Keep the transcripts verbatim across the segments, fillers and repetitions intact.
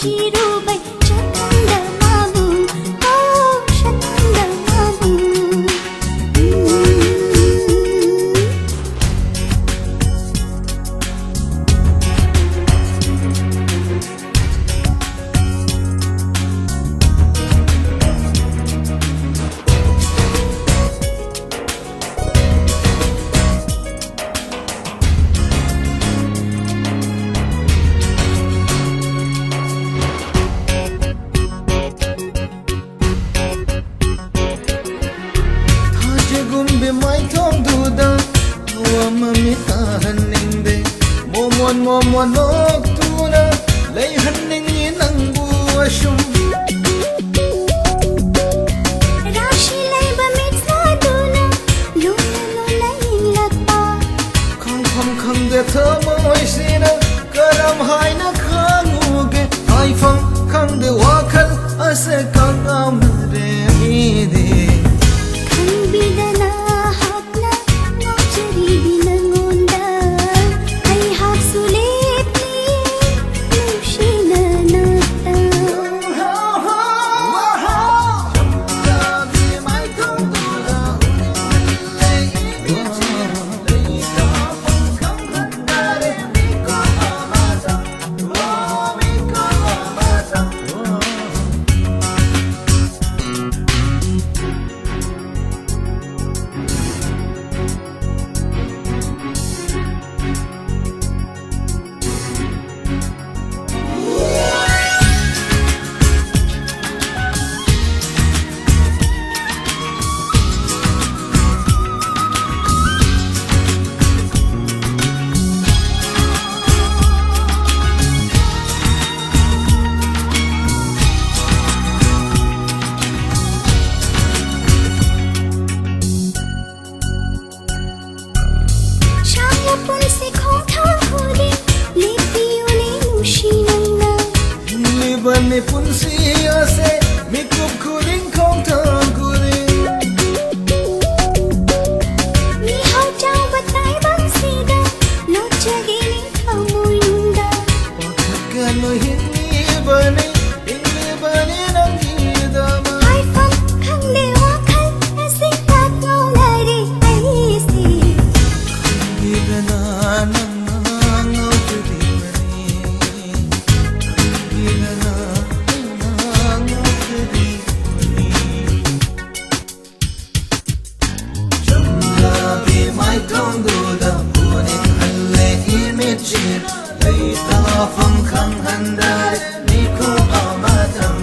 ꯆꯤꯔꯨꯕꯩ ꯆꯠꯊꯪꯗ ꯃꯥꯕꯨ, ꯑꯣ, ꯆꯠꯊꯪꯗ ꯃꯥꯕꯨ꯫ ꯊꯥꯖꯒꯨꯝꯕꯤ ꯃꯥꯏꯊꯣꯡꯗꯨꯗ ꯊꯋꯥ ꯃꯃꯤꯠ ꯇꯥꯍꯟꯅꯤꯡꯗꯦ꯫ ꯃꯣꯃꯣꯟ ꯃꯣꯃꯣꯟ ꯅꯣꯛꯇꯨꯅ ꯂꯩꯍꯟꯅꯤꯡꯉꯤ ꯅꯪꯕꯨ ꯑꯁꯨꯝ꯫ ꯔꯥꯁꯤ ꯂꯩꯕ ꯃꯤꯠꯁꯅꯥꯗꯨꯅ ꯂꯨꯅ ꯂꯨꯅ ꯌꯦꯡꯂꯛꯄ꯫ ꯈꯪꯐꯝ ꯈꯪꯗꯦ ꯊꯃꯣꯏꯁꯤꯅ ꯀꯔꯝ ꯍꯥꯏꯅ ꯈꯪꯉꯨꯒꯦ꯫ ꯍꯥꯏꯐꯝ ꯈꯪꯗꯦ ꯋꯥꯈꯜ ꯑꯁꯦ ꯀꯪꯉꯝꯗ꯭ꯔꯦ ꯑꯩꯗꯤ꯫ ꯈꯪꯕꯤꯗꯅ ꯍꯥꯞꯅ ꯉꯥꯎꯖꯔꯤꯕꯤ ꯅꯪꯉꯣꯟꯗ ꯑꯩꯍꯥꯛꯁꯨ ꯂꯦꯞꯂꯤ ꯅꯨꯡꯁꯤꯅ ꯅꯥꯛꯇ꯫ ꯁꯥꯡꯂꯕ ꯄꯨꯟꯁꯤ ꯈꯣꯡꯊꯥꯡ ꯈꯨꯗꯤꯡ ꯂꯦꯞꯄꯤꯌꯨꯅꯦ ꯅꯨꯡꯁꯤ ꯅꯪꯅ꯫ ꯍꯤꯡꯂꯤꯕꯅꯤ ꯄꯨꯟꯁꯤ ꯑꯁꯦ ꯃꯤꯀꯨꯞ ꯈꯨꯗꯤꯡ ꯈꯣꯡꯊꯥꯡ ꯈꯨꯗꯤꯡ꯫ ꯃꯤꯍꯧ ꯆꯥꯎꯕ ꯇꯥꯏꯕꯪꯁꯤꯗ ꯂꯣꯠꯆꯒꯦꯅꯦ ꯊꯃꯣꯏꯅꯨꯡꯗ꯫ ꯄꯥꯈꯠꯀꯅꯨ ꯍꯤꯡꯂꯤ ꯍꯤꯡꯂꯤꯕꯅꯤ, ꯍꯤꯡꯂꯤꯕꯅꯤ ꯅꯪꯒꯤꯗꯃꯛ꯫ ꯍꯥꯏꯐꯝ ꯈꯪꯗꯦ ꯋꯥꯈꯜ ꯑꯁꯤ ꯇꯥꯛ ꯉꯥꯎꯅꯔꯤ ꯑꯩꯁꯤ꯫ ꯈꯪꯕꯤꯗꯅ ꯅꯪꯅ ꯉꯥꯎꯖꯔꯤꯕꯅꯤ꯫ ꯈꯪꯕꯤꯗꯅ ꯅꯪꯅ ꯉꯥꯎꯖꯔꯤꯕꯅꯤ꯫ ꯆꯝꯂꯕꯤ ꯃꯥꯏꯊꯣꯡꯗꯨꯗ ꯎꯅꯤꯡꯍꯜꯂꯦ ꯏꯃꯤꯠꯁꯤꯅ꯫ ꯂꯩꯇꯥꯐꯝ ꯈꯪꯍꯟꯗꯔꯦ ꯃꯤꯀꯨꯞ ꯑꯃꯇꯪ,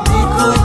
ꯃꯤꯀꯨꯞ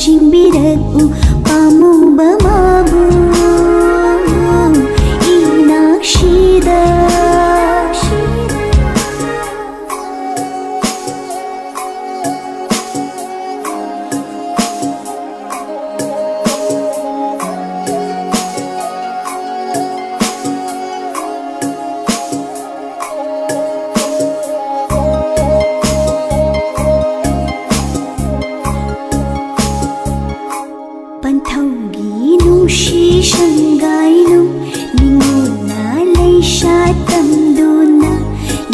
ꯆꯤꯡꯕꯤꯔꯛꯎ ꯄꯥꯝꯃꯨꯕ ꯃꯥꯕꯨ ꯏꯅꯥꯛꯁꯤꯗ꯫ ꯄꯟꯊꯧꯒꯤ ꯅꯨꯡꯁꯤ ꯁꯪꯒꯥꯏꯅꯨ ꯅꯤꯉꯣꯜꯅ ꯂꯩꯁꯥ ꯇꯝꯗꯨꯅ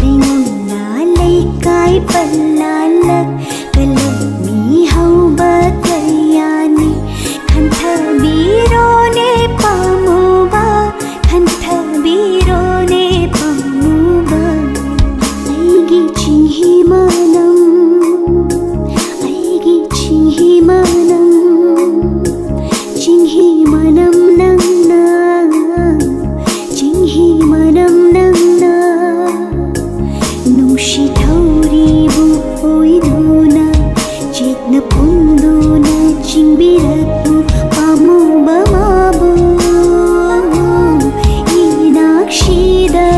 ꯂꯩꯉꯝꯅ ꯂꯩꯀꯥꯏ ꯄꯜꯂꯥꯂꯛ ꯀꯂꯛꯃꯤ ꯍꯧꯕ ꯀꯌꯥꯅꯤ ꯈꯟꯊꯕꯤꯔꯣꯅꯦ ꯄꯥꯝꯃꯨꯕ ꯈꯟꯊꯕꯤꯔꯣꯅꯦ ꯄꯥꯝꯃꯨꯕ ꯑꯩꯒꯤ ꯆꯤꯡꯍꯤ ꯃꯅꯝ ꯑꯩꯒꯤ ꯆꯤꯡꯍꯤ ꯃꯅꯝ ꯆꯤꯡꯍꯤ ꯃꯅꯝ ꯅꯪꯅ ꯆꯤꯡꯍꯤ ꯃꯅꯝ ꯅꯪꯅ ꯅꯨꯡꯁꯤ ꯊꯧꯔꯤꯕꯨ ꯑꯣꯏꯗꯨꯅ ꯆꯦꯠꯅ ꯄꯨꯟꯗꯨꯅ ꯆꯤꯡꯕꯤꯔꯛꯎ ꯄꯥꯝꯃꯨꯕ ꯃꯥꯕꯨ ꯏꯅꯥꯛꯁꯤꯗ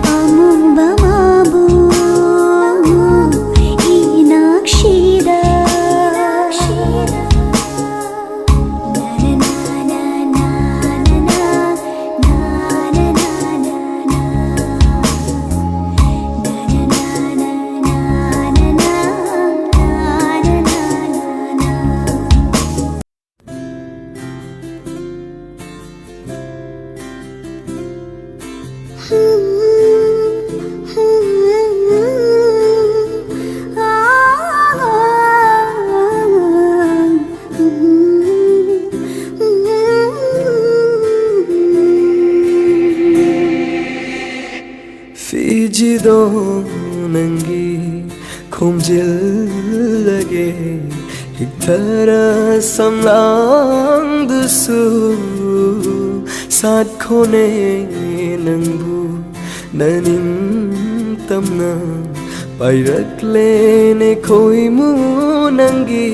ꯄꯥꯝꯃꯨꯕ ꯃꯥꯕꯨ ꯏꯅꯥꯛꯁꯤꯗ ꯐꯤꯖꯤꯗꯣ ꯅꯪꯒꯤ ꯈꯣꯝꯖꯤꯜꯂꯒꯦ ꯍꯤꯛꯊꯔ ꯁꯝꯂꯥꯡꯗꯨꯁꯨ ꯁꯥꯠꯈꯣꯅꯦ ꯅꯪꯕꯨ ꯅꯅꯤꯡꯇꯝꯅ ꯄꯥꯏꯔꯛꯂꯦꯅꯦ ꯈꯣꯏꯃꯨ ꯅꯪꯒꯤ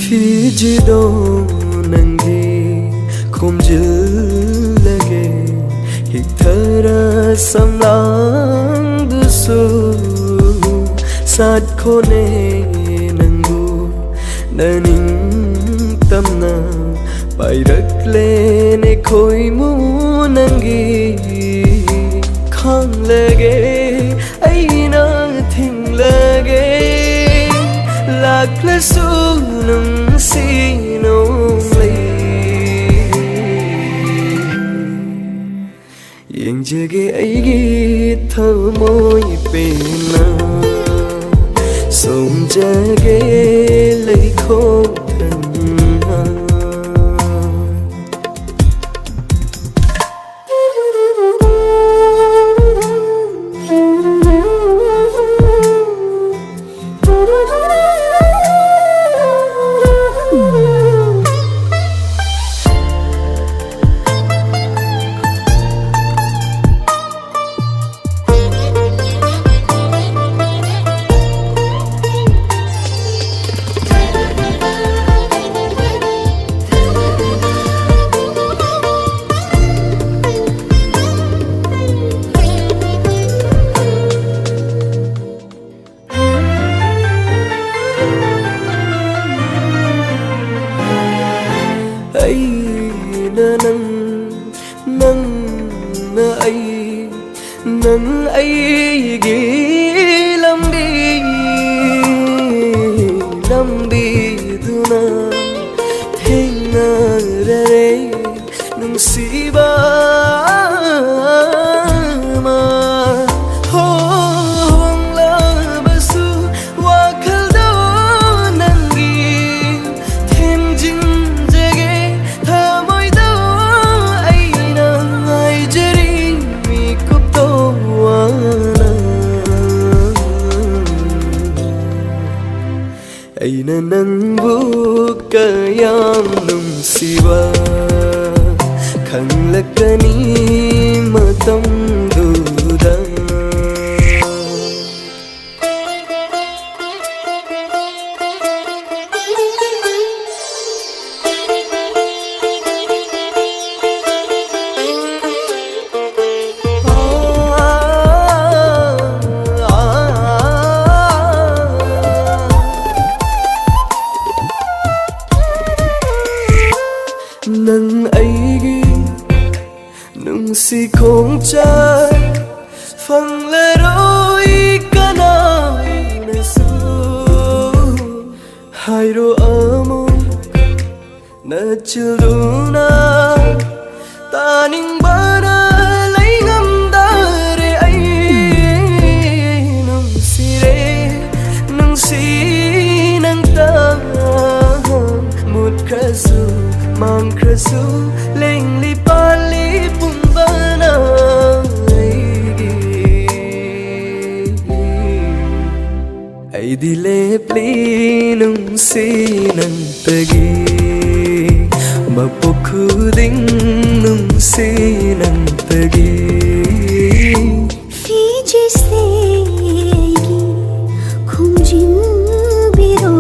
ꯐꯤꯖꯤꯗꯣ ꯅꯪꯒꯤ ꯈꯣꯝꯖꯤꯜꯂꯒꯦ ꯍꯤꯛꯊꯔ ꯁꯝꯂꯥꯡꯗꯨꯁꯨ ꯁꯥꯠꯈꯣꯅꯦ ꯅꯪꯕꯨ ꯅꯅꯤꯡ ꯇꯝꯅ ꯄꯥꯏꯔꯛꯂꯦꯅꯦ ꯈꯣꯏꯃꯨ ꯅꯪꯒꯤ ꯈꯥꯡꯂꯒꯦ ꯑꯩꯅ ꯊꯤꯡꯂꯒꯦ ꯂꯥꯛꯂꯁꯨ ꯅꯨꯡꯁꯤ ꯅꯣꯡꯂꯩ ꯌꯦꯡꯖꯒꯦ ꯑꯩꯒꯤ ꯊꯃꯣꯏ ꯄꯦꯟꯅ ꯁꯣꯝꯖꯒꯦ ꯂꯩꯈꯣ ꯊꯟꯅ ꯑꯩꯅ ꯅꯪ ꯅꯪꯅ ꯑꯩ ꯅꯪ ꯑꯩꯒꯤ ꯂꯝꯕꯤ ꯂꯝꯕꯤꯗꯨꯅ ꯊꯦꯡꯅꯔꯦ ꯅꯨꯡꯁꯤꯕ ꯑꯃ ꯍꯣꯡꯂꯕꯁꯨ ꯋꯥꯈꯜꯗꯣ ꯅꯪꯒꯤ ꯊꯦꯝꯖꯤꯟꯖꯒꯦ ꯊꯃꯣꯏꯗꯣ ꯑꯩꯅ ꯉꯥꯏꯖꯔꯤ ꯃꯤꯀꯨꯞꯇꯣ ꯋꯥꯅ ꯑꯩꯅ ꯅꯪꯕꯨ ꯀꯌꯥꯝ ꯅꯨꯡꯁꯤꯕ ꯀꯅꯤ ꯃꯇꯝꯗꯨꯗ꯫ ꯅꯪ ꯑꯩꯒꯤ ꯅꯨꯡꯁꯤ ꯈꯣꯡꯆꯠ ꯐꯪꯂꯔꯣꯏ ꯀꯅꯥꯅꯁꯨ꯫ ꯍꯥꯏꯔꯣ ꯑꯃꯨꯛ ꯅꯆꯤꯜꯗꯨꯅ, ꯇꯥꯅꯤꯡꯕꯅ ꯂꯩꯉꯝꯗꯔꯦ ꯑꯩ꯫ ꯅꯨꯡꯁꯤꯔꯦ, ꯅꯨꯡꯁꯤ ꯅꯪꯇ꯫ ꯃꯨꯠꯈ꯭ꯔꯁꯨ, ꯃꯥꯡꯈ꯭ꯔꯁꯨ, ꯂꯦꯡꯂꯤ ꯄꯥꯜꯂꯤ ꯄꯨꯝꯕꯅ ꯑꯩꯒꯤ꯫ ꯑꯩꯗꯤ ꯂꯦꯞꯂꯤ ꯅꯨꯡꯁꯤ ꯅꯪꯇꯒꯤ, ꯃꯄꯣꯛ ꯈꯨꯗꯤꯡ ꯅꯨꯡꯁꯤ ꯅꯪꯇꯒꯤ꯫ ꯐꯤꯖꯤꯁꯦ ꯑꯩꯒꯤ ꯈꯨꯝꯖꯤꯟꯕꯤꯔꯣ,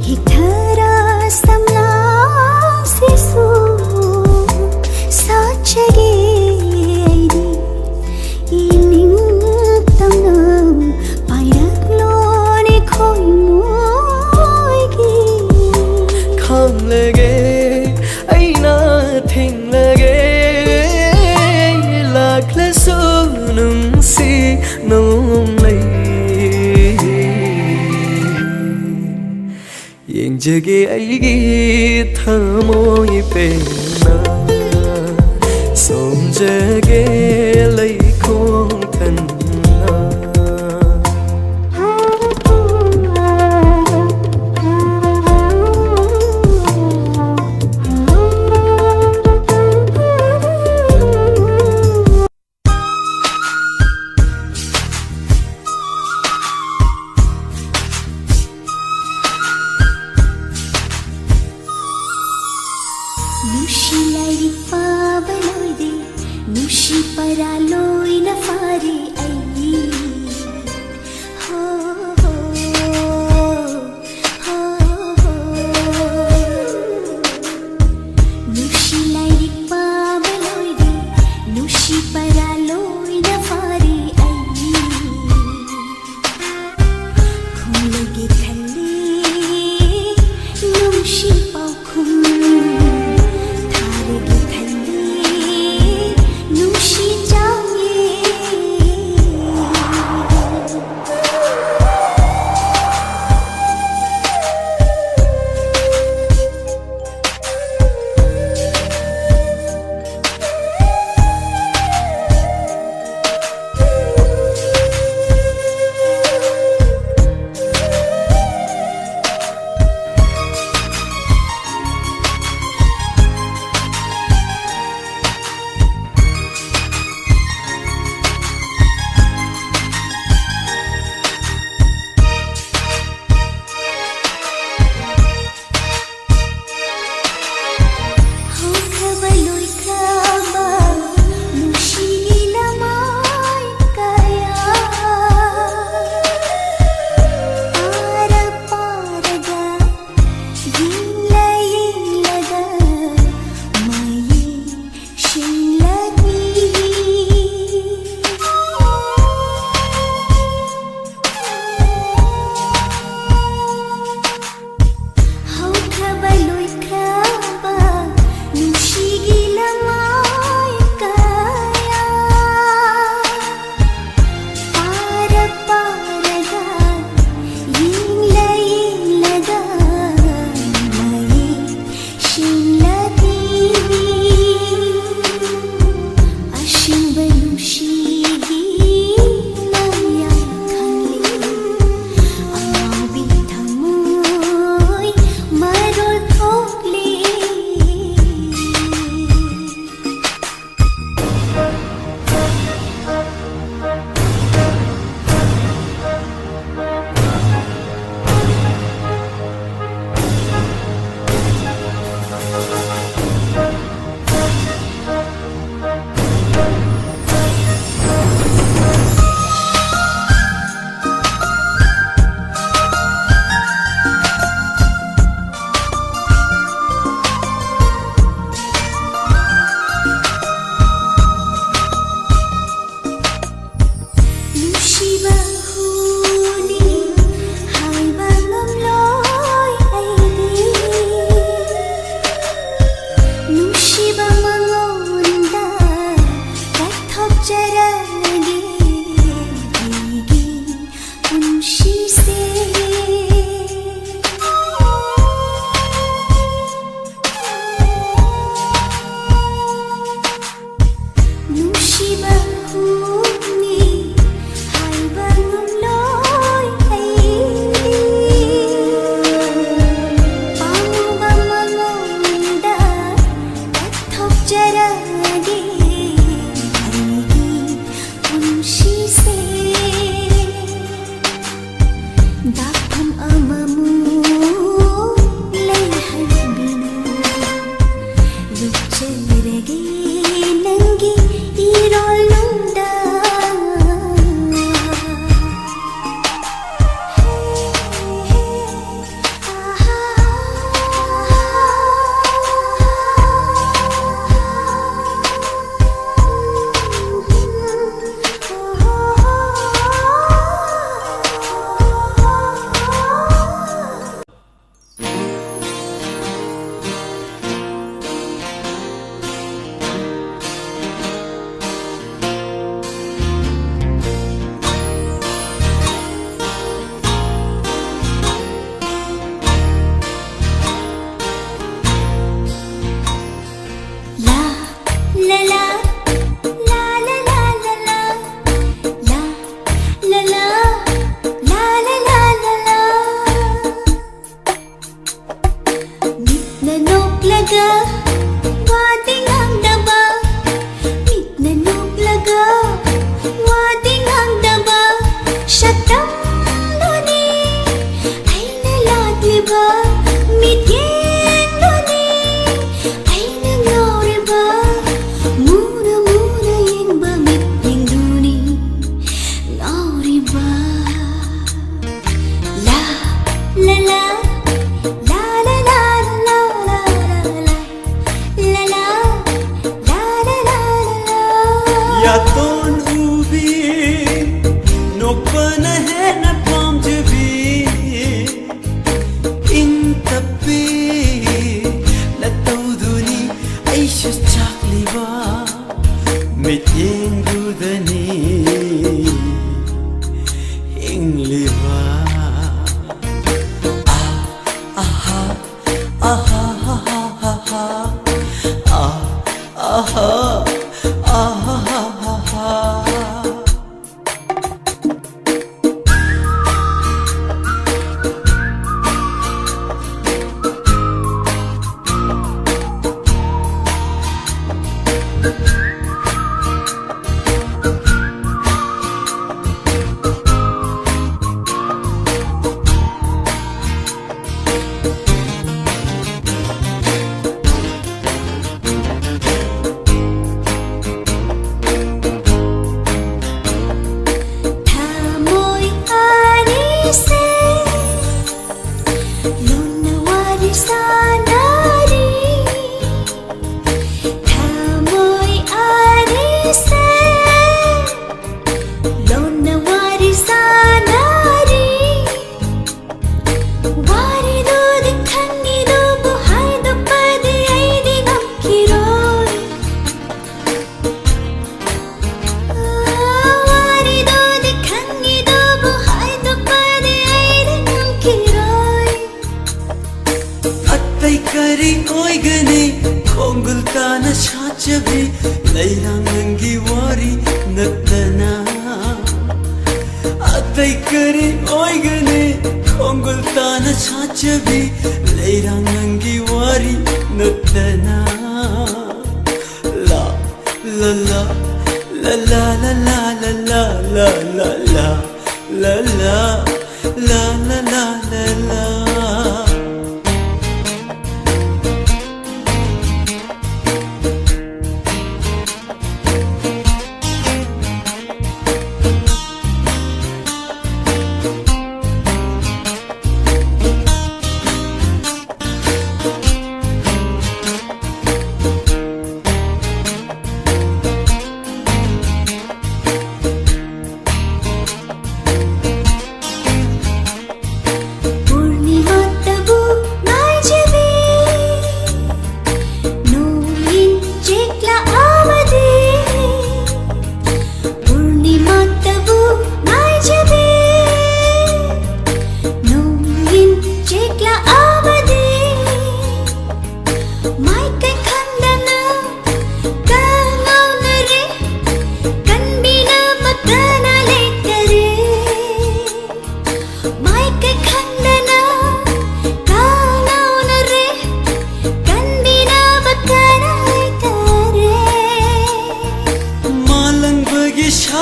ꯍꯤꯛꯊꯔ ꯁꯝꯂꯥꯡꯁꯤꯁꯨ ꯁꯥꯠꯆꯒꯦ ꯑꯩꯗꯤ꯫ ꯏꯅꯤꯡꯇꯝꯅ ꯄꯥꯏꯔꯛꯂꯣꯅꯦ ꯈꯣꯏꯃꯣꯏꯒꯤ꯫ ꯈꯥꯝꯂꯒꯦ ꯑꯩꯅ ꯊꯤꯡꯂꯒꯦ, ꯂꯥꯛꯂꯁꯨ ꯅꯨꯡꯁꯤ ꯅꯣꯡꯂꯩ꯫ ꯌꯦꯡꯖꯒꯦ ꯑꯩꯒꯤ ꯊꯃꯣꯏ ꯄꯦꯟꯅ, ꯁꯣꯝꯖꯒꯦ ꯂꯩꯈꯣꯡ ꯊꯟꯅ꯫ ꯅꯨꯡꯁꯤ ꯂꯥꯏꯔꯤꯛ ꯄꯥꯕ ꯅꯣꯛꯄꯅ ꯍꯦꯟꯅ ꯄꯥꯝꯖꯕꯤ, ꯏꯪ ꯇꯞꯄꯤ ꯅꯇꯧꯗꯨꯅꯤ ꯑꯩꯁꯨ ꯆꯥꯛꯂꯤꯕ, ꯃꯤꯠꯌꯦꯡꯗꯨꯗꯅꯤ ꯍꯤꯡꯂꯤꯕ꯫ ꯑꯥ, ꯑꯍꯥ, ꯑꯍꯥ, ꯍꯥ, ꯍꯥ, ꯍꯥ, ꯍꯥ꯫ ꯑꯥ, ꯑꯍꯥ, ꯑꯍꯥ, ꯍꯥ, ꯍꯥ, ꯍꯥ꯫ ꯊꯃꯣꯏ ꯑꯅꯤꯁꯦ ꯂꯣꯟꯅ ꯋꯥꯔꯤ ꯁꯥꯟꯅꯔꯤ꯫ ꯊꯃꯣꯏ ꯑꯅꯤꯁꯦ ꯂꯣꯟꯅ ꯋꯥꯔꯤ ꯁꯥꯟꯅꯔꯤ꯫ ꯋꯥꯔꯤꯗꯨꯗꯤ ꯈꯪꯉꯤꯗꯨꯕꯨ ꯍꯥꯏꯗꯣꯛꯄꯗꯤ ꯑꯩꯗꯤ ꯉꯝꯈꯤꯔꯣꯏ꯫ ꯋꯥꯔꯤꯗꯨꯗꯤ ꯈꯪꯉꯤꯗꯨꯕꯨ ꯍꯥꯏꯗꯣꯛꯄꯗꯤ ꯑꯩꯗꯤ ꯉꯝꯈꯤꯔꯣꯏ꯫ ꯑꯇꯩ ꯀꯔꯤ ꯑꯣꯏꯒꯅꯤ? ꯈꯣꯡꯒꯨꯜ ꯇꯥꯅ ꯁꯥꯠꯆꯕꯤ ꯂꯩꯔꯥꯡ ꯅꯪꯒꯤ ꯋꯥꯔꯤ ꯅꯠꯇꯅ꯫ ꯑꯇꯩ ꯀꯔꯤ ꯑꯣꯏꯒꯅꯤ? ꯈꯣꯡꯒꯨꯜ ꯇꯥꯅ ꯁꯥꯠꯆꯕꯤ ꯂꯩꯔꯥꯡ ꯅꯪꯒꯤ ꯋꯥꯔꯤ ꯅꯠꯇꯅ꯫ ꯂꯥ, ꯂꯥ, ꯂꯥ, ꯂꯥ, ꯂꯥ, ꯂꯥ, ꯂꯥ, ꯂꯥ, ꯂꯥ, ꯂꯥ, ꯂꯥ, ꯂꯥ, ꯂꯥ, ꯂꯥ, ꯂꯥ, ꯂꯥ꯫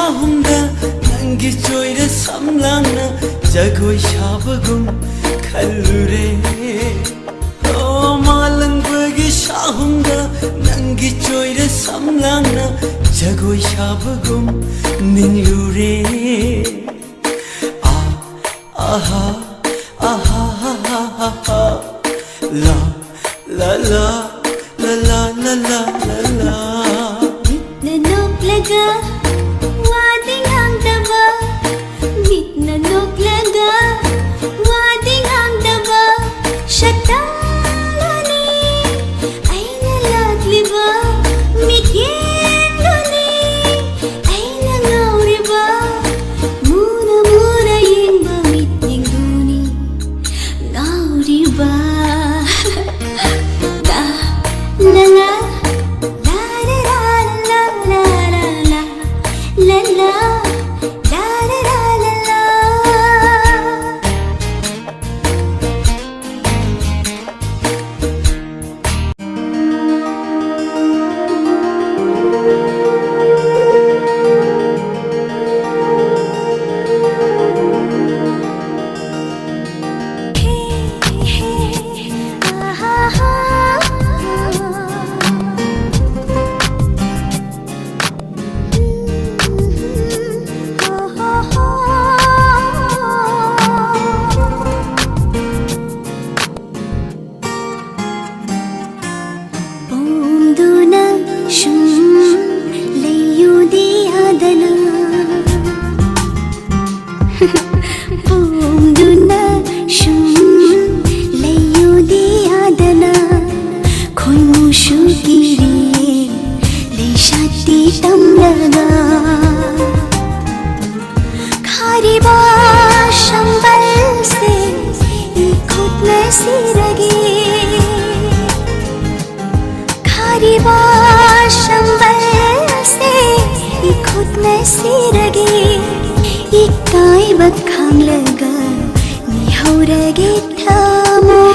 ꯑꯍꯨꯝꯗ ꯅꯪꯒꯤ ꯆꯣꯏꯔ ꯁꯝꯂꯥꯡꯅ ꯖꯒꯣꯏ ꯁꯥꯕꯒꯨꯝ ꯈꯜꯂꯨꯔꯦ꯫ ꯑꯣ, ꯃꯥꯂꯪꯕꯒꯤ ꯁꯥꯍꯨꯝꯗ ꯅꯪꯒꯤ ꯆꯣꯏꯔ ꯁꯝꯂꯥꯡꯅ ꯖꯒꯣꯏ ꯁꯥꯕꯒꯨꯝ ꯅꯤꯡꯂꯨꯔꯦ꯫ ꯑꯥ, ꯑꯍꯥ, ꯑꯍꯥ, ꯍꯥ, ꯍꯥ, ꯍꯥ, ꯍꯥ꯫ ꯂꯥ, ꯂꯥ, ꯂꯥ, ꯂꯥ, ꯂꯥ, ꯂꯥ, ꯂꯥ, ꯂꯥ, ꯂꯥ꯫ ꯃꯤꯠꯅ ꯅꯣꯛꯂꯒ ꯋꯥꯗꯤ ꯉꯥꯡꯗꯕ, ꯃꯤꯠꯅ ꯅꯣꯛꯂꯒ ꯋꯥꯗꯤ ꯉꯥꯡꯗꯕ ꯁꯛꯇꯝꯗꯨꯅꯤ ꯑꯩꯅ ꯂꯥꯛꯂꯤꯕ ꯃꯤꯠꯌꯦꯡꯗꯨꯅꯤ꯫ ꯑꯩꯅ ꯉꯥꯎꯔꯤꯕ, ꯃꯨꯅ ꯃꯨꯅ ꯌꯦꯡꯕ ꯃꯤꯠꯌꯦꯡꯗꯨꯅꯤ ꯉꯥꯎꯔꯤꯕ꯫ ꯂꯥ, ꯂꯥ, ꯂꯥ, ꯂꯥ, ꯂꯥ, ꯂꯥ, ꯂꯥ, ꯂꯥ, ꯂꯥ, ꯂꯥ, ꯂꯥ, ꯂꯥ, ꯂꯥ, ꯂꯥ꯫ ꯄꯣꯝꯗꯨꯅ ꯁꯨꯝ ꯂꯩꯌꯨꯗꯤ ꯌꯥꯗꯅ, ꯄꯣꯝꯗꯨꯅ ꯁꯨꯝ ꯂꯩꯌꯨꯗꯤ ꯌꯥꯗꯅ, ꯈꯣꯏꯃꯨꯁꯨ ꯀꯤꯔꯤꯌꯦ ꯂꯩꯁꯥꯠꯇꯤ ꯇꯝꯂꯒ꯫ ꯈꯥꯔꯤꯕ ꯁꯝꯕꯜꯁꯦ ꯏꯈꯨꯠꯅ ꯁꯤꯔꯒꯦ꯫ ꯈꯥꯔꯤꯕ ꯁꯝꯕꯜꯁꯦ ꯏꯈꯨꯠꯅ ꯁꯤꯔꯒꯦ꯫ ꯏꯀꯥꯏꯕ ꯈꯥꯡꯂꯒ ꯃꯤꯍꯧꯔꯒꯦ ꯊꯃꯣꯏ꯫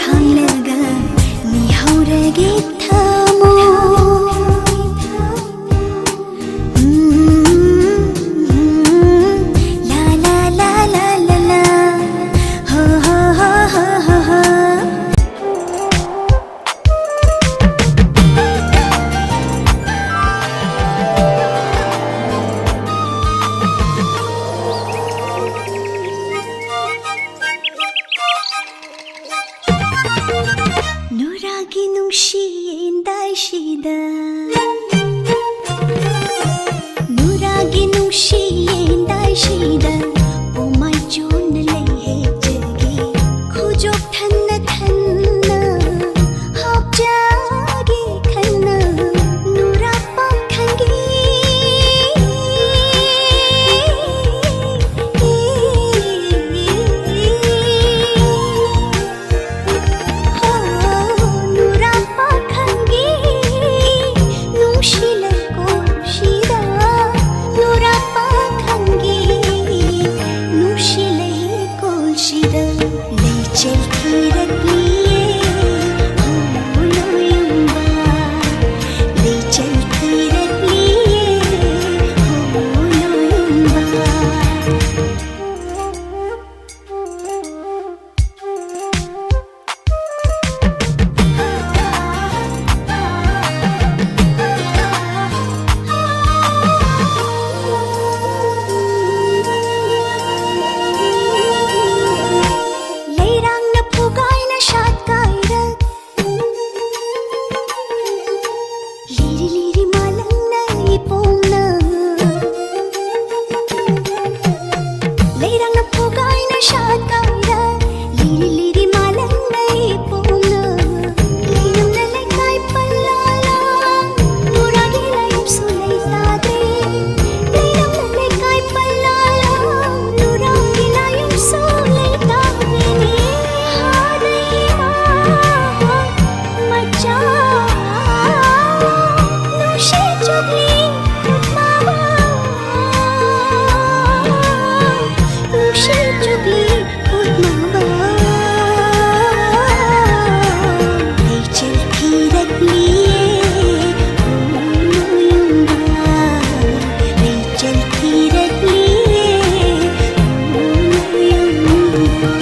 ꯈꯪꯂꯒ ꯃꯤꯍꯧꯔꯒꯦ ꯊꯃꯣꯏ꯫ ꯂꯥ ꯂꯥ ꯂꯥ ꯂꯥ ꯂꯥ ꯂꯥ꯫ ꯍꯣ ꯍꯣ ꯍꯣ ꯍꯣ ꯍꯣ ꯍꯣ꯫ ꯅꯨꯔꯥꯒꯤ ꯅꯨꯡꯁꯤ ꯌꯦꯟꯗꯥꯏꯁꯤꯗ, ꯅꯨꯔꯥꯒꯤ ꯅꯨꯡꯁꯤ ꯌꯦꯟꯗꯥꯏꯁꯤꯗ, ꯄꯣꯃꯥꯏ ꯆꯣꯟꯅ ꯂꯩ ꯍꯦꯛꯆꯒꯦ, ꯈꯨꯖꯣꯞ ꯊꯟꯅ ꯊꯟꯅ ꯍꯥꯞꯆꯒꯦ ꯈꯟꯅ, ꯅꯨꯔꯥ ꯄꯥꯈꯪꯒꯤ꯫ ꯅꯨꯔꯥ ꯄꯥꯈꯪꯒꯤ लिए, ओ नौ यंदा, ले चल तीरथ लिए, ओ नौ यंदा।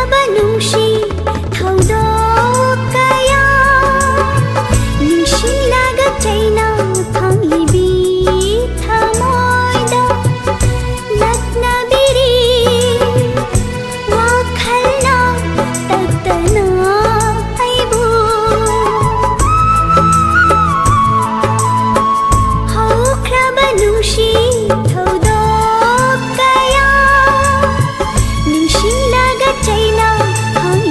ꯅꯨꯡꯁꯤ ꯊꯧꯗꯣꯛ ꯀꯌꯥ ꯅꯤꯡꯁꯤꯡꯂꯒ ꯆꯩꯅꯥ ꯐꯪꯂꯤꯕꯤ ꯊꯃꯣꯏꯗ ꯂꯛꯅꯕꯤꯔꯤ ꯋꯥꯈꯜꯅ ꯇꯠꯇꯅ ꯑꯩꯕꯨ꯫ ꯍꯧꯈ꯭ꯔꯕ ꯅꯨꯡꯁꯤ ꯊꯧꯗꯣꯛ ꯀꯌꯥ ꯅꯤꯡꯁꯤꯡꯂꯒ ꯆꯩꯅꯥ ꯐꯪ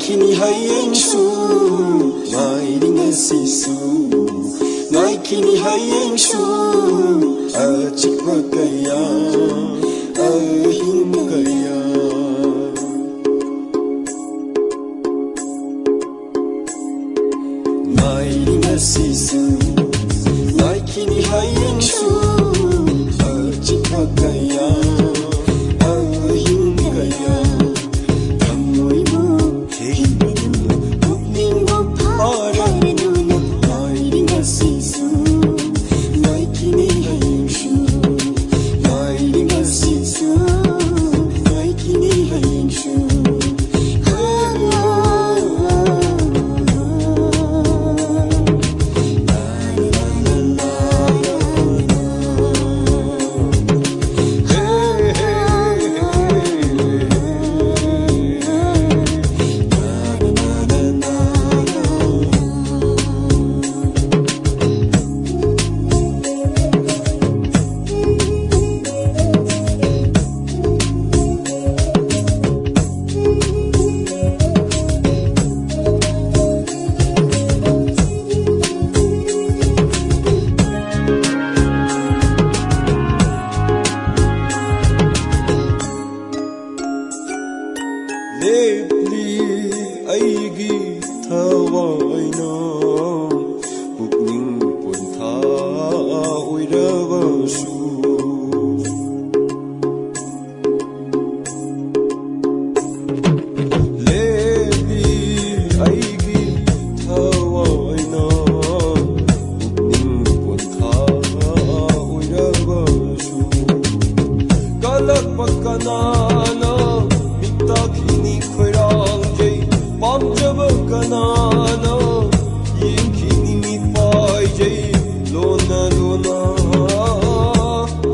ꯉꯥꯏꯈꯤꯅꯤ ꯍꯌꯦꯡꯁꯨ, ꯉꯥꯏꯔꯤ ꯉꯁꯤꯁꯨ, ꯉꯥꯏꯈꯤꯅꯤ ꯍꯌꯦꯡꯁꯨ, ꯑꯆꯤꯛꯄ ꯀꯌꯥ, ꯑꯍꯤꯡ ꯀꯌꯥ꯫ ꯉꯥꯏꯔꯤ ꯉꯁꯤꯁꯨ, ꯉꯥꯏꯈꯤꯅꯤ ꯍꯌꯦꯡꯁꯨ, ꯑꯆꯤꯛꯄ ꯀꯌꯥ, ꯑꯍꯤꯡ ꯀꯌꯥ꯫ ꯊꯃꯣꯏꯕꯨ ꯊꯦꯡꯅꯗꯨꯅ, ꯄꯨꯛꯅꯤꯡꯕꯨ ꯐꯥꯔꯗꯨꯅ, ꯉꯥꯏꯔꯤ ꯉꯁꯤꯁꯨ, ꯉꯥꯏꯈꯤꯅꯤ ꯍꯌꯦꯡꯁꯨ, ꯉꯥꯏꯔꯤ ꯉꯁꯤꯁꯨ, ꯉꯥꯏꯈꯤꯅꯤ ꯍꯌꯦꯡꯁꯨ꯫ ꯂꯦꯞꯂꯤ ꯑꯩꯒꯤ ꯊꯋꯥꯏꯅ, ꯄꯨꯛꯅꯤꯡ ꯄꯣꯟꯊꯥ ꯑꯣꯏꯔꯕꯁꯨ꯫ ꯂꯦꯞꯂꯤ ꯑꯩꯒꯤ ꯊꯋꯥꯏꯅ, ꯄꯨꯛꯅꯤꯡ ꯄꯣꯟꯊꯥ ꯑꯣꯏꯔꯕꯁꯨ꯫ ꯀꯜꯂꯛꯄ ꯀꯅꯥꯅ ꯃꯤꯇꯥꯛꯈꯤꯅꯤ ꯈꯣꯏꯔꯥꯡꯖꯩ, ꯄꯥꯝꯖꯕ ꯀꯅꯥꯅ ꯌꯦꯡꯈꯤꯅꯤ ꯃꯤꯠ ꯄꯥꯏꯖꯩ꯫ ꯂꯣꯟꯅ ꯂꯣꯟꯅ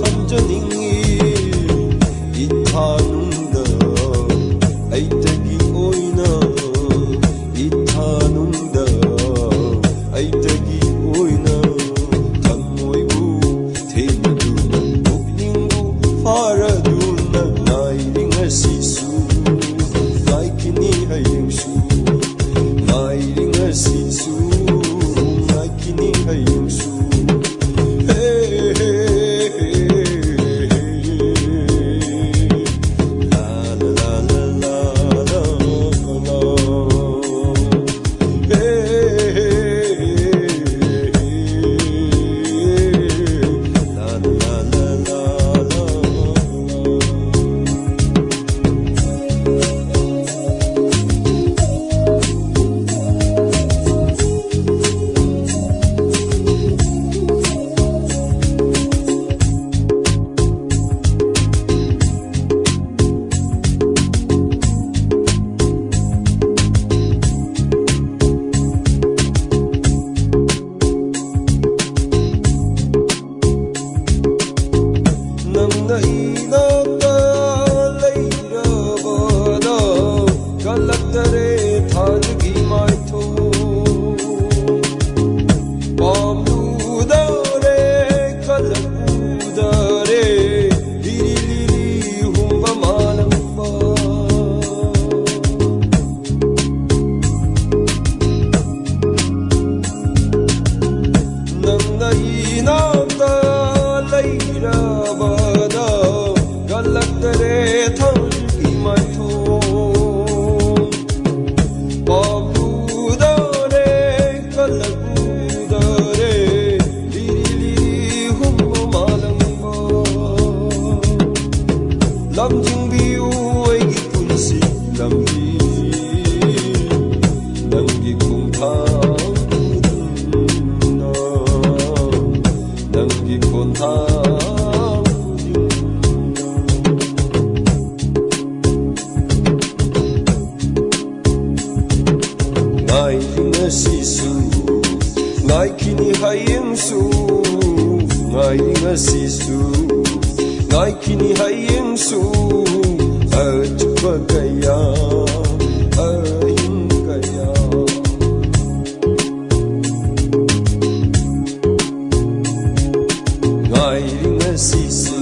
ꯊꯝꯖꯅꯤꯡꯏ ꯏꯊꯥꯅꯨꯡꯗ ꯑꯩꯇꯒꯤ ꯑꯣꯏꯅ, ꯏꯊꯥꯅꯨꯡꯗ ꯑꯩꯇꯒꯤ ꯑꯣꯏꯅ꯫ ꯊꯃꯣꯏꯕꯨ ꯊꯦꯡꯅꯗꯨꯅ, ꯄꯨꯛꯅꯤꯡꯕꯨ ꯐꯥꯔꯗꯨꯅ, ꯉꯥꯏꯔꯤ ꯉꯁꯤꯁꯨ, ꯉꯥꯏꯈꯤꯅꯤ ꯍꯌꯦꯡꯁꯨ꯫ ꯉꯁꯤꯁꯨ ꯉꯥꯏꯈꯤꯅꯤ ꯍꯌꯦꯡꯁꯨ꯫ ꯍꯦ, ꯍꯦ, ꯍꯦ, ꯍꯦ, ꯍꯦ꯫ ꯂꯥ, ꯂꯥ, ꯂꯥ, ꯂꯥ, ꯂꯥ, ꯂꯥ꯫ ꯍꯦ, ꯍꯦ, ꯍꯦ, ꯍꯦ, ꯍꯦ꯫ ꯂꯥ, ꯂꯥ, ꯂꯥ, ꯂꯥ, ꯂꯥ, ꯂꯥ꯫ ꯅꯪꯅ ꯏꯅꯥꯛꯇ ꯂꯩꯔꯕꯗ ꯀꯜꯂꯛꯇꯔꯦ ꯊꯥꯖꯒꯤ ꯃꯥꯏꯊꯣꯡ꯫ ꯄꯥꯝꯂꯨꯗꯔꯦ, ꯀꯜꯂꯛꯎꯗꯔꯦ, ꯂꯤꯔꯤ ꯂꯤꯔꯤ ꯍꯨꯝꯕ ꯃꯥꯂꯪꯕ꯫ ꯅꯪꯅ ꯏꯅꯥꯛꯇ ꯂꯩꯔꯕꯗ ꯀꯜꯂꯛꯇꯔꯦ ꯊꯥꯖꯒꯤ ꯃꯥꯏꯊꯣꯡ꯫ ꯄꯥꯝꯂꯨꯗꯔꯦ, ꯀꯜꯂꯛꯎꯗꯔꯦ, ꯂꯤꯔꯤ ꯂꯤꯔꯤ ꯍꯨꯝꯕ ꯃꯥꯂꯪꯕ꯫ ꯂꯝꯖꯤꯡꯕꯤꯌꯨ ꯑꯩꯒꯤ ꯄꯨꯟꯁꯤ ꯂꯝꯕꯤ, ꯅꯪꯒꯤ ꯈꯣꯡꯊꯥꯡ ꯈꯨꯗꯤꯡꯅ, ꯅꯪꯒꯤ ꯈꯣꯡꯊꯥꯡ ꯈꯨꯗꯤꯡꯅ꯫ ꯉꯥꯏꯔꯤ ꯉꯁꯤꯁꯨ, ꯉꯥꯏꯈꯤꯅꯤ ꯍꯌꯦꯡꯁꯨ, ꯉꯥꯏꯔꯤ ꯉꯁꯤꯁꯨ, ꯉꯥꯏꯈꯤꯅꯤ ꯍꯌꯦꯡꯁꯨ, ꯑꯆꯨꯞꯄ ꯀꯌꯥ, ꯑꯍꯤꯡ ꯀꯌꯥ꯫ ꯉꯥꯏꯔꯤ ꯉꯁꯤꯁꯨ,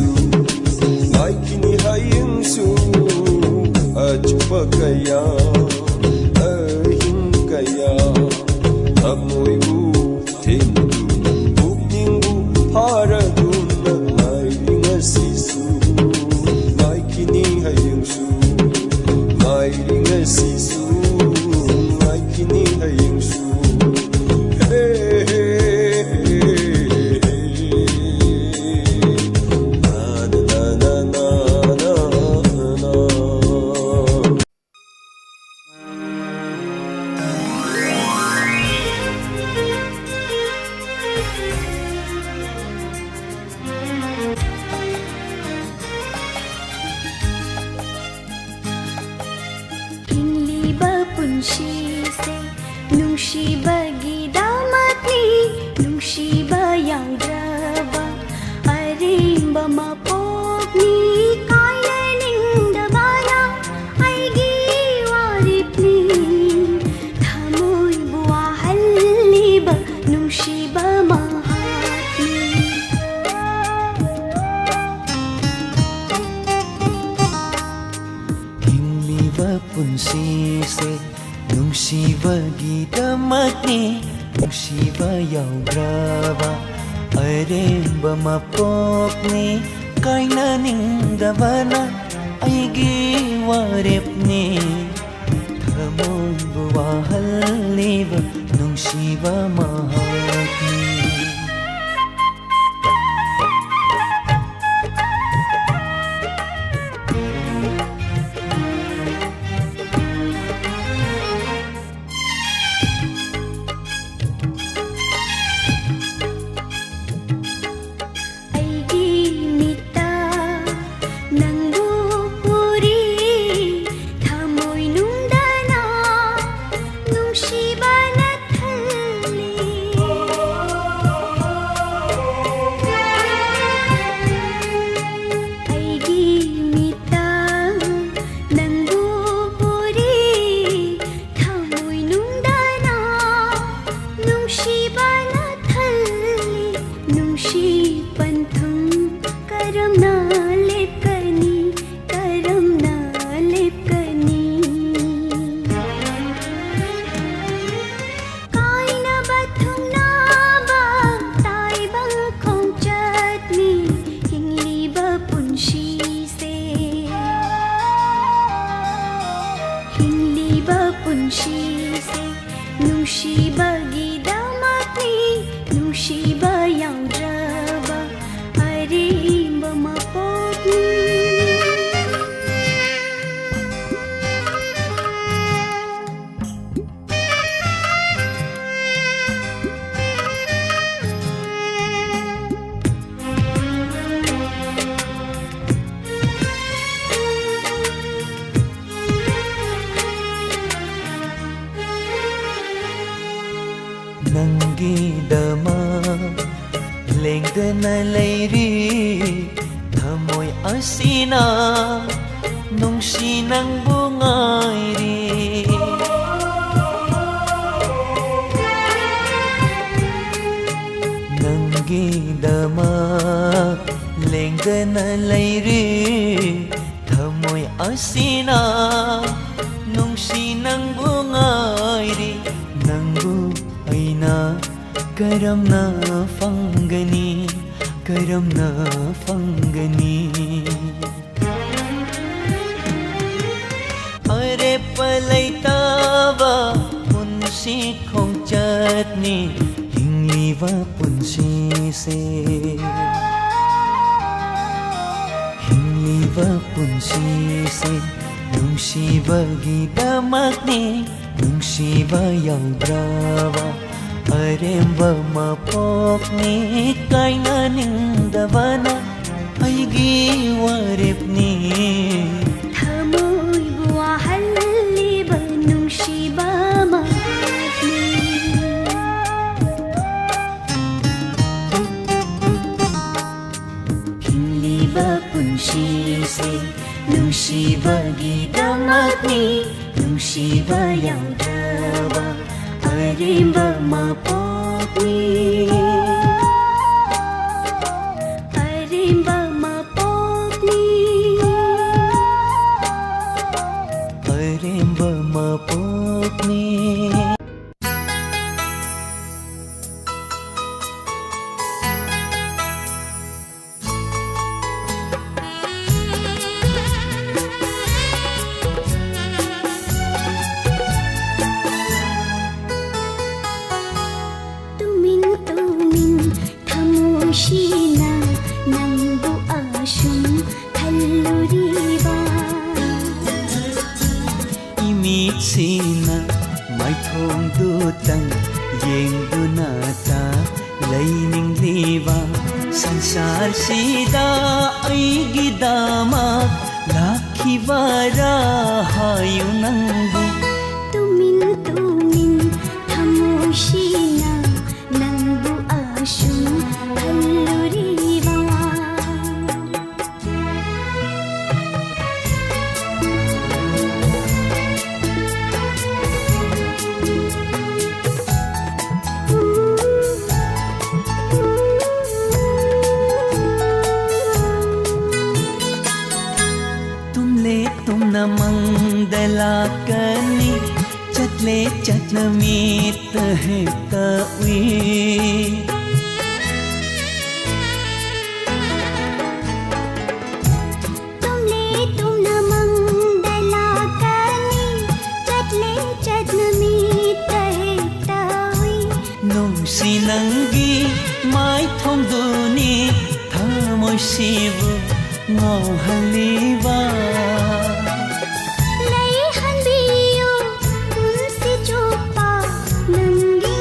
ꯉꯥꯏꯈꯤꯅꯤ ꯍꯌꯦꯡꯁꯨ, ꯑꯆꯨꯞꯄ ꯀꯌꯥ, ꯑꯍꯤꯡ ꯀꯌꯥ꯫ ꯊꯃꯣꯏꯕꯨ ꯊꯦꯡꯗꯨꯅ, ꯄꯨꯛꯅꯤꯡꯕꯨ ꯐꯥꯔꯗꯨꯅ ꯉꯥꯏꯔꯤ ꯉꯁꯤꯁꯨ, ꯉꯥꯏꯈꯤꯅꯤ ꯍꯌꯦꯡꯁꯨ, ꯉꯥꯏꯔꯤ ꯉꯁꯤꯁꯨ, ꯉꯥꯏꯈꯤꯅꯤ ꯍꯌꯦꯡꯁꯨ꯫ ꯍꯦ, ꯍꯦ, ꯍꯦ, ꯍꯦ, ꯍꯦ꯫ ꯅꯥ, ꯅꯥ, ꯅꯥ, ꯅꯥ, ꯅꯥ, ꯅꯥ, ꯅꯥ꯫ ꯍꯤꯡꯂꯤꯕ ꯄꯨꯟꯁꯤꯁꯦ ꯅꯨꯡꯁꯤꯕꯒꯤꯗꯃꯛꯅꯤ, ꯅꯨꯡꯁꯤꯕ ꯌꯥꯎꯗ꯭ꯔꯕ ꯑꯔꯦꯝꯕ ꯃꯄꯣꯛꯅꯤ꯫ ꯀꯥꯏꯅꯅꯤꯡꯗꯕꯅ ꯑꯩꯒꯤ ꯋꯥꯔꯦꯞꯅꯤ, ꯊꯃꯣꯏꯕꯨ ꯋꯥꯍꯜꯂꯤꯕ ꯅꯨꯡꯁꯤꯕ ꯃꯍꯥꯛꯅꯤ꯫ ꯍꯤꯡꯂꯤꯕ ꯄꯨꯟꯁꯤꯁꯦ ꯅꯨꯡꯁꯤꯕꯒꯤꯗꯃꯛꯅꯤ, ꯅꯨꯡꯁꯤꯕ ꯌꯥꯎꯗ꯭ꯔꯕ ꯑꯔꯦꯝꯕ ꯃꯄꯣꯛꯅꯤ꯫ ꯀꯥꯏꯅꯅꯤꯡꯗꯕꯅ ꯑꯩꯒꯤ ꯋꯥꯔꯦꯞꯅꯤ, ꯊꯃꯣꯏꯕꯨ ꯋꯥꯍꯜꯂꯤꯕ ꯅꯨꯡꯁꯤꯕ ꯃꯍꯥꯛꯅꯤ꯫ ꯑꯩꯒꯤ ꯃꯤꯠꯇ ꯅꯪꯕꯨ ꯎꯔꯤ, ꯊꯃꯣꯏꯅꯨꯡꯗꯅ ꯅꯨꯡꯁꯤꯕꯅ ꯊꯜꯂꯤ꯫ ꯅꯨꯡꯁꯤꯕꯒꯤꯗꯃꯛꯅꯤ, ꯅꯨꯡꯁꯤꯕ ꯌꯥꯎꯗ꯭ꯔꯕ ꯑꯔꯦꯝꯕ ꯃꯄꯣꯛꯅꯤ꯫ ꯅꯪꯒꯤꯗꯃꯛ ꯂꯦꯡꯗꯅ ꯂꯩꯔꯤ ꯊꯃꯣꯏ ꯑꯁꯤꯅ, ꯅꯨꯡꯁꯤ ꯅꯪꯕꯨ ꯉꯥꯏꯔꯤ꯫ ꯅꯪꯒꯤꯗꯃꯛ ꯂꯦꯡꯗꯅ ꯂꯩꯔꯤ ꯊꯃꯣꯏ ꯑꯁꯤꯅ, ꯅꯨꯡꯁꯤ ꯅꯪꯕꯨ ꯉꯥꯏꯔꯤ꯫ ꯅꯪꯕꯨ ꯑꯩꯅ ꯀꯔꯝꯅ ꯐꯪꯒꯅꯤ, ꯀꯔꯝꯅ ꯐꯪꯒꯅꯤ? ꯑꯔꯦꯞꯄ ꯂꯩꯇꯕ ꯄꯨꯟꯁꯤ ꯈꯣꯡꯆꯠꯅꯤ ꯍꯤꯡꯂꯤꯕ ꯄꯨꯟꯁꯤꯁꯦ꯫ ꯍꯤꯡꯂꯤꯕ ꯄꯨꯟꯁꯤꯁꯦ ꯅꯨꯡꯁꯤꯕꯒꯤꯗꯃꯛꯅꯤ, ꯅꯨꯡꯁꯤꯕ ꯌꯥꯎꯗ꯭ꯔꯕ ꯑꯔꯦꯝꯕ ꯃꯄꯣꯛꯅꯤ꯫ ꯀꯥꯏꯅꯅꯤꯡꯗꯕꯅ ꯑꯩꯒꯤ ꯋꯥꯔꯦꯞꯅꯤ꯫ ꯊꯃꯣꯏꯕꯨ ꯋꯥꯍꯜꯂꯤꯕ ꯅꯨꯡꯁꯤꯕ ꯃꯄꯣꯛꯅꯤ꯫ ꯍꯤꯡꯂꯤꯕ ꯄꯨꯟꯁꯤꯁꯦ ꯅꯨꯡꯁꯤꯕꯒꯤꯗꯃꯛꯅꯤ, ꯅꯨꯡꯁꯤꯕ ꯌꯥꯎꯗ꯭ꯔꯕ ꯑꯔꯦꯝꯕ ꯃꯄꯣꯛꯅꯤ꯫ ꯑꯔꯦꯝꯕ ꯃꯄꯣꯛꯅꯤ꯫ ꯑꯔꯦꯝꯕ ꯃꯄꯣꯛꯅꯤ꯫ ꯁꯤꯅ ꯅꯪꯕꯨ ꯑꯁꯨꯝ ꯈꯜꯂꯨꯔꯤꯕ? ꯏꯃꯤꯠꯁꯤꯅ ꯃꯥꯏꯊꯣꯡꯗꯨꯇꯪ ꯌꯦꯡꯗꯨꯅꯇ ꯂꯩꯅꯤꯡꯂꯤꯕ? ꯁꯪꯁꯥꯔꯁꯤꯗ ꯑꯩꯒꯤꯗꯃꯛ ꯂꯥꯛꯈꯤꯕꯔꯥ ꯍꯥꯏꯌꯨ ꯅꯪꯕꯨ? ꯇꯨꯃꯤꯟ ꯇꯨꯃꯤꯟ ꯊꯃꯣꯏꯁꯤꯅ ꯅꯪꯕꯨ ꯑꯁꯨꯝ ꯈꯜꯂꯨꯔꯤꯕ? ꯇꯨꯝꯂꯦ ꯇꯨꯝꯅ ꯃꯪꯗ ꯂꯥꯛꯀꯅꯤ, ꯆꯠꯂꯦ ꯆꯠꯅ ꯃꯤꯠꯇ ꯍꯦꯛꯇ ꯎꯏ꯫ ꯇꯨꯝꯂꯦ ꯇꯨꯝꯅ ꯃꯪꯗ ꯂꯥꯛꯀꯅꯤ, ꯆꯠꯂꯦ ꯆꯠꯅ ꯃꯤꯠꯇ ꯍꯦꯛꯇ ꯎꯏ꯫ ꯅꯨꯡꯁꯤ ꯅꯪꯒꯤ ꯃꯥꯏꯊꯣꯡꯗꯨꯅꯤ ꯊꯃꯣꯏꯁꯤꯕꯨ ꯉꯥꯎꯍꯜꯂꯤꯕ꯫ ꯂꯩꯍꯟꯕꯤꯌꯨ ꯄꯨꯟꯁꯤ ꯆꯨꯞꯄ ꯅꯪꯒꯤ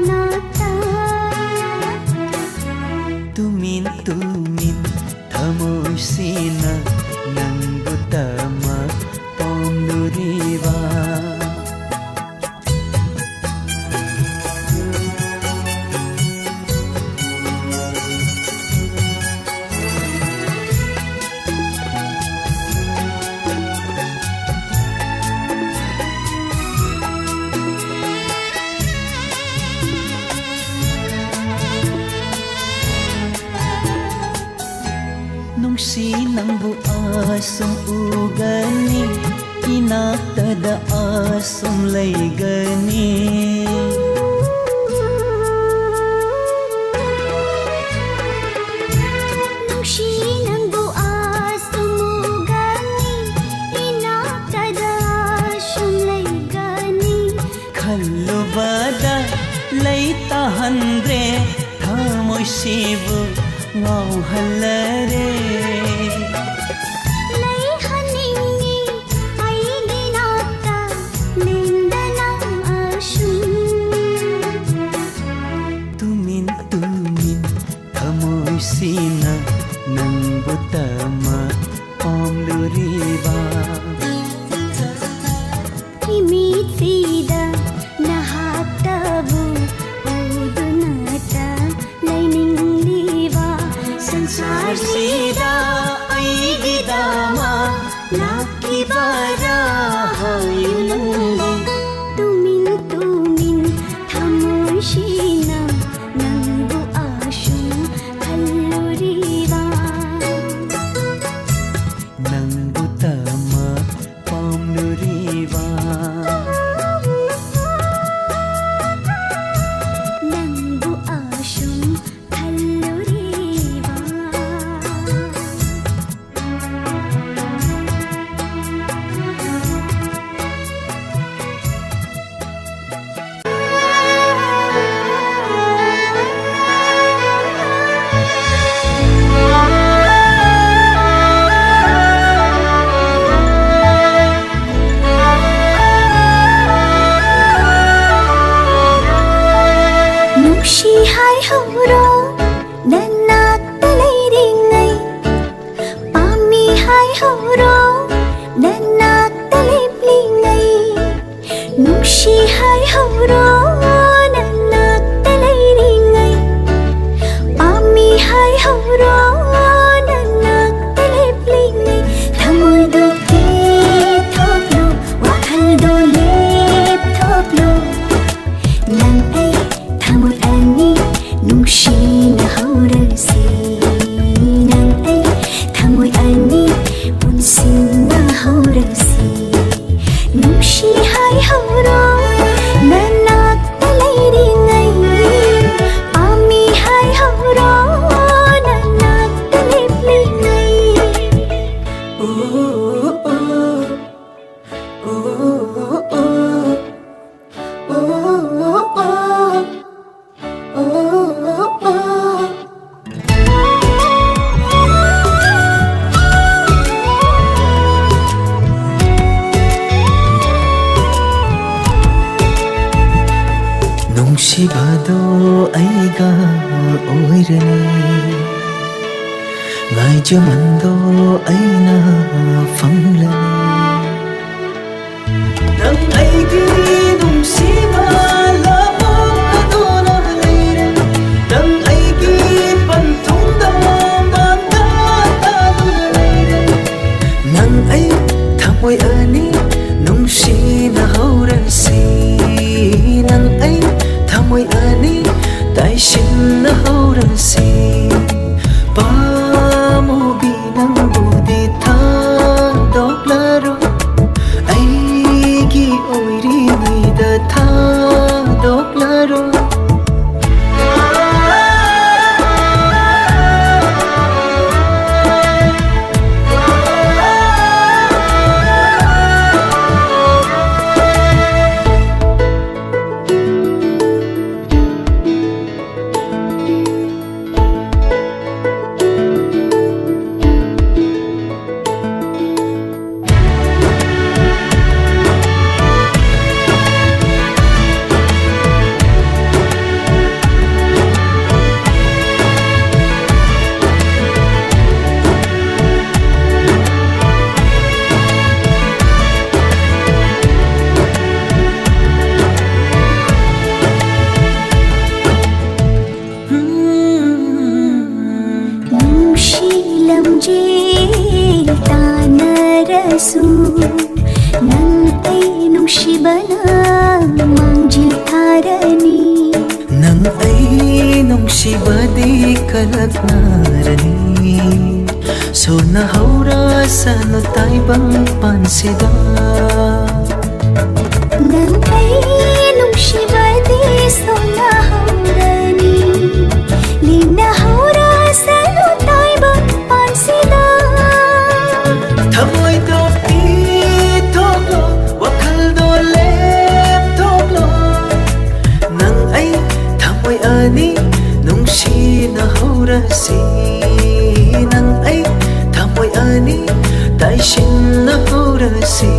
ꯅꯥꯛꯇ꯫ ꯇꯨꯃꯤꯟ ꯇꯨꯃꯤꯟ ꯊꯃꯣꯏꯁꯤꯅ ꯅꯪꯕꯨ ꯇꯃꯛ ꯄꯥꯝꯂꯨꯔꯤꯕ꯫ ꯅꯨꯡꯁꯤ ꯅꯪꯕꯨ ꯑꯁꯨꯝ ꯎꯒꯅꯤ, ꯏꯅꯥꯛꯇꯗ ꯑꯁꯨꯝ ꯂꯩꯒꯅꯤ꯫ ꯅꯨꯡꯁꯤ ꯅꯪꯕꯨ ꯑꯁꯨꯝ ꯎꯒꯅꯤ, ꯏꯅꯥꯛꯇꯗ ꯑꯁꯨꯝ ꯂꯩꯒꯅꯤ꯫ ꯈꯜꯂꯨꯕꯗ ꯂꯩ ꯇꯥꯍꯟꯗ꯭ꯔꯦ ꯊꯃꯣꯏꯁꯤꯕꯨ ꯉꯥꯎꯍꯜꯂꯔꯦ꯫ ꯂꯩꯍꯟꯅꯤꯡꯉꯤ ꯑꯩꯒꯤ ꯅꯥꯛꯇ ꯂꯦꯡꯗꯅ ꯑꯁꯨꯝ꯫ ꯇꯨꯃꯤꯟ ꯇꯨꯃꯤꯟ ꯊꯃꯣꯏꯁꯤꯅ ꯅꯪꯕꯨ ꯇꯝꯃ ꯄꯥꯝꯂꯨꯔꯤꯕ꯫ ꯏꯃꯤꯠꯁꯤꯗ ꯅꯍꯥꯛꯇꯕꯨ ꯎꯗꯨꯅꯇ ꯂꯩꯅꯤꯡꯂꯤꯕ ꯁꯪꯁꯥꯔꯁꯤꯗ ꯑꯩ ꯅꯨꯡꯁꯤꯕꯗꯣ ꯑꯩꯒ ꯑꯣꯏꯔꯅꯤ, ꯉꯥꯏꯖꯃꯟꯗꯣ ꯑꯩꯅ ꯐꯪꯂꯅꯤ꯫ ꯅꯪ ꯑꯩꯒꯤ ꯅꯨꯡꯁꯤꯕ ꯂꯥꯄꯣꯛꯅꯗꯨꯅ ꯂꯩꯔꯦ, ꯅꯪ ꯑꯩꯒꯤ ꯄꯟꯊꯨꯡꯗ ꯃꯥꯡꯗ ꯇꯥꯗꯨꯅ ꯂꯩꯔꯦ꯫ ꯅꯪ ꯑꯩ ꯊꯃꯣꯏ ꯑꯅꯤ ꯅꯨꯡꯁꯤꯅ ꯍꯧꯔꯁꯤ, ꯅꯪ ꯑꯩ ꯊꯃꯣꯏ ꯑꯅꯤ ꯇꯥꯏꯁꯤꯟꯅ ꯍꯧꯔꯁꯤ꯫ ꯄꯥꯝꯃꯨꯕꯤ ꯅꯪꯕꯨꯗꯤ ꯊꯥꯗꯣꯛꯂꯔꯣꯏ, ꯑꯩꯒꯤ ꯑꯣꯏꯔꯤꯉꯩꯗ ꯊꯥꯗꯣꯛꯂꯔꯣꯏ꯫ ꯅꯨꯡꯁꯤ ꯂꯝꯖꯦꯜ ꯇꯥꯟꯅꯔꯁꯨ, ꯅꯪ ꯑꯩ ꯅꯨꯡꯁꯤꯕꯅ ꯃꯥꯡꯖꯤꯜ ꯊꯥꯔꯅꯤ꯫ ꯅꯪ ꯑꯩ ꯅꯨꯡꯁꯤꯕꯗꯤ ꯀꯂꯛꯅꯔꯅꯤ, ꯁꯣꯟꯅꯍꯧꯔꯁꯅꯨ ꯇꯥꯏꯕꯪ ꯄꯥꯟꯁꯤꯗ꯫ ꯅꯪ ꯑꯩ ꯅꯨꯡꯁꯤꯕꯗꯤ ꯁꯣꯟꯅꯍꯧꯔꯅꯤ, ꯂꯦꯝꯅꯍꯧꯔꯁꯅꯨ ꯇꯥꯏꯕꯪ ꯄꯥꯟꯁꯤꯗ꯫ ꯊꯃꯣꯏꯗꯣ ꯄꯤꯊꯣꯛꯂꯣ, ꯋꯥꯈꯜꯗꯣ ꯂꯦꯞꯊꯣꯛꯂꯣ꯫ ꯅꯪ ꯑꯩ ꯊꯃꯣꯏ ꯑꯅꯤ ꯅꯨꯡꯁꯤꯅ ꯍꯧꯔꯁꯤ, ꯅꯪ ꯑꯩ ꯊꯃꯣꯏ ꯑꯅꯤ ꯇꯥꯏꯁꯤꯟꯅ ꯍꯧꯔꯁꯤ꯫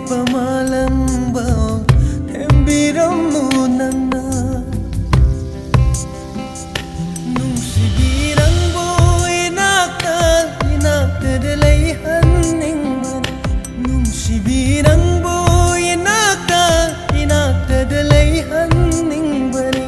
ꯄꯃꯥꯂꯪꯕ ꯊꯦꯝꯕꯤꯔꯝꯃꯨ ꯅꯪꯅ꯫ ꯅꯨꯡꯁꯤꯕꯤ ꯅꯪꯕꯨ ꯏꯅꯥꯛꯇ, ꯏꯅꯥꯛꯇꯗ ꯂꯩꯍꯟꯅꯤꯡꯕꯅꯤ꯫ ꯅꯨꯡꯁꯤꯕꯤ ꯅꯪꯕꯨ ꯏꯅꯥꯛꯇ, ꯏꯅꯥꯛꯇꯗ ꯂꯩꯍꯟꯅꯤꯡꯕꯅꯤ꯫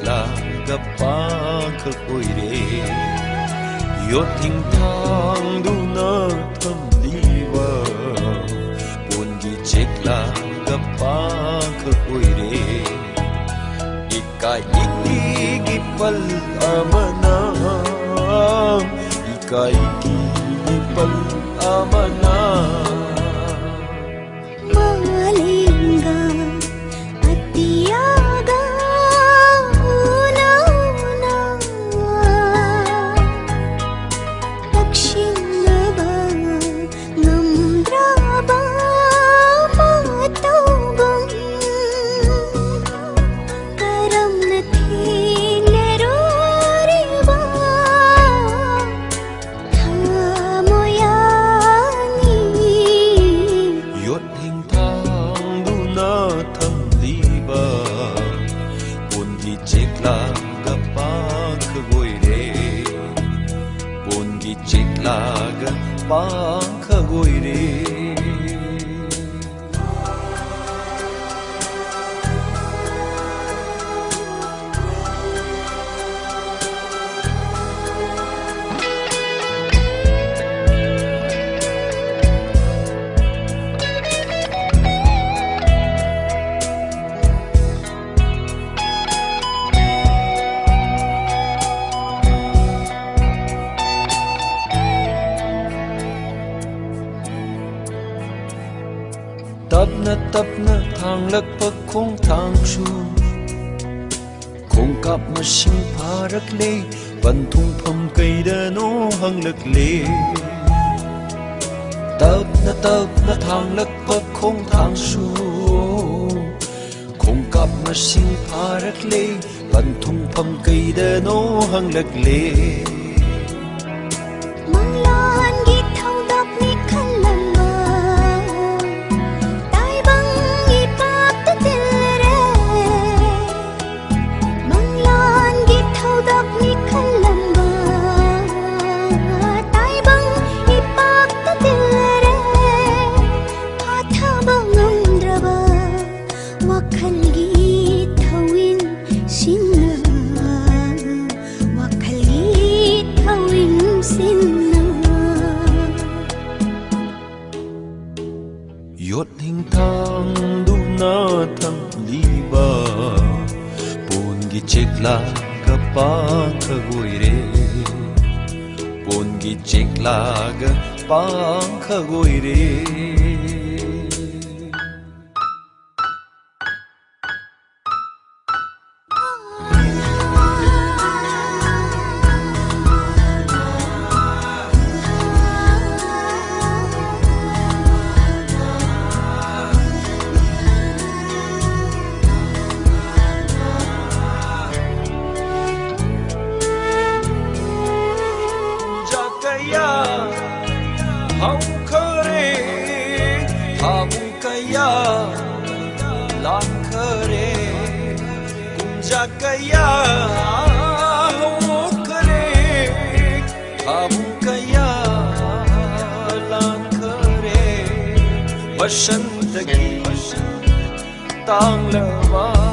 ꯂꯥꯒ ꯄꯥꯡꯈꯛ ꯑꯣꯏꯔꯦ꯫ ꯌꯣꯠ ꯊꯤꯡꯊꯥꯡꯗꯨꯅ ꯊꯝꯂꯤꯕ ꯄꯣꯟꯒꯤ ꯆꯦꯛꯂꯥꯒ ꯄꯥꯡꯈꯛ ꯑꯣꯏꯔꯦ꯫ ꯏꯀꯥꯏ ꯏꯀꯤꯒꯤ ꯄꯜ ꯑꯃꯅ, ꯏꯀꯥꯏ ꯏꯀꯤꯒꯤ ꯄꯜ ꯑꯃꯅ꯫ ꯃꯥꯂꯦꯝꯒ ꯑꯇꯤꯌꯥꯒ ꯎꯅ ꯎꯅ ꯂꯛꯁꯤꯟꯅꯕ ꯉꯝꯗ꯭ꯔꯕ ꯃꯇꯧꯒꯨꯝ ꯀꯔꯝꯅ ꯊꯦꯡꯅꯔꯨꯔꯤꯕ ꯊꯃꯣꯌꯥꯅꯤ꯫ ꯌꯣꯠ ꯍꯤꯡꯊꯥꯡꯗꯨꯅ ꯊꯝꯂꯤꯕ ꯄꯣꯟꯒꯤ ꯆꯦꯛꯂꯥꯒ ꯄꯥꯡꯈꯛ ꯑꯣꯏꯔꯦ꯫ ꯄꯣꯟꯒꯤ ꯆꯦꯛꯂꯥꯒ ꯄꯥꯡꯈꯛ ꯑꯣꯏꯔꯦ꯫ ꯇꯞꯅ ꯇꯞꯅ ꯊꯥꯡꯂꯛꯄ ꯈꯣꯡꯊꯥꯡꯁꯨ ꯈꯣꯡꯀꯥꯞ ꯃꯁꯤꯡ ꯐꯥꯔꯛꯂꯦ, ꯄꯟꯊꯨꯡꯐꯝ ꯀꯩꯗꯅꯣ ꯍꯪꯂꯛꯂꯦ꯫ ꯇꯞꯅ ꯇꯞꯅ ꯊꯥꯡꯂꯛꯄ ꯈꯣꯡꯊꯥꯡꯁꯨ ꯈꯣꯡꯀꯥꯞ ꯃꯁꯤꯡ ꯐꯥꯔꯛꯂꯦ, ꯄꯟꯊꯨꯡꯐꯝ ꯀꯩꯗꯅꯣ ꯍꯪꯂꯛꯂꯦ꯫ ꯃꯪꯂꯥꯟꯒꯤ ꯊꯧꯗꯣꯛꯅꯤ ꯈꯜꯂꯝꯕ ꯇꯥꯏꯕꯪ ꯏꯄꯥꯛꯇ ꯇꯤꯜꯂꯔꯦ꯫ ꯃꯪꯂꯥꯟꯒꯤ ꯊꯧꯗꯣꯛꯅꯤ ꯈꯜꯂꯝꯕ ꯇꯥꯏꯕꯪ ꯏꯄꯥꯛꯇ ꯇꯤꯜꯂꯔꯦ꯫ ꯐꯥꯊꯕ ꯉꯝꯗ꯭ꯔꯕ ꯋꯥꯈꯜꯒꯤ ꯊꯧꯋꯤꯟ ꯁꯤꯟꯅ ꯆꯤꯛꯂꯒ ꯄꯥꯡꯈꯒꯣꯏꯔꯦ, ꯄꯣꯟꯒꯤ ꯆꯤꯛꯂꯒ ꯄꯥꯡꯈꯒꯣꯏꯔꯦ꯫ ꯀꯌꯥ ꯍꯧꯈꯔꯦ, ꯊꯥꯕꯨꯡ ꯀꯌꯥ ꯂꯥꯟꯈꯔꯦ, ꯀꯨꯝꯖꯥ ꯀꯌꯥ ꯍꯧꯈꯔꯦ, ꯊꯥꯕꯨꯡ ꯀꯌꯥ ꯂꯥꯟꯈꯔꯦ, ꯕꯁꯟꯇꯒꯤ ꯇꯥꯡꯂꯕ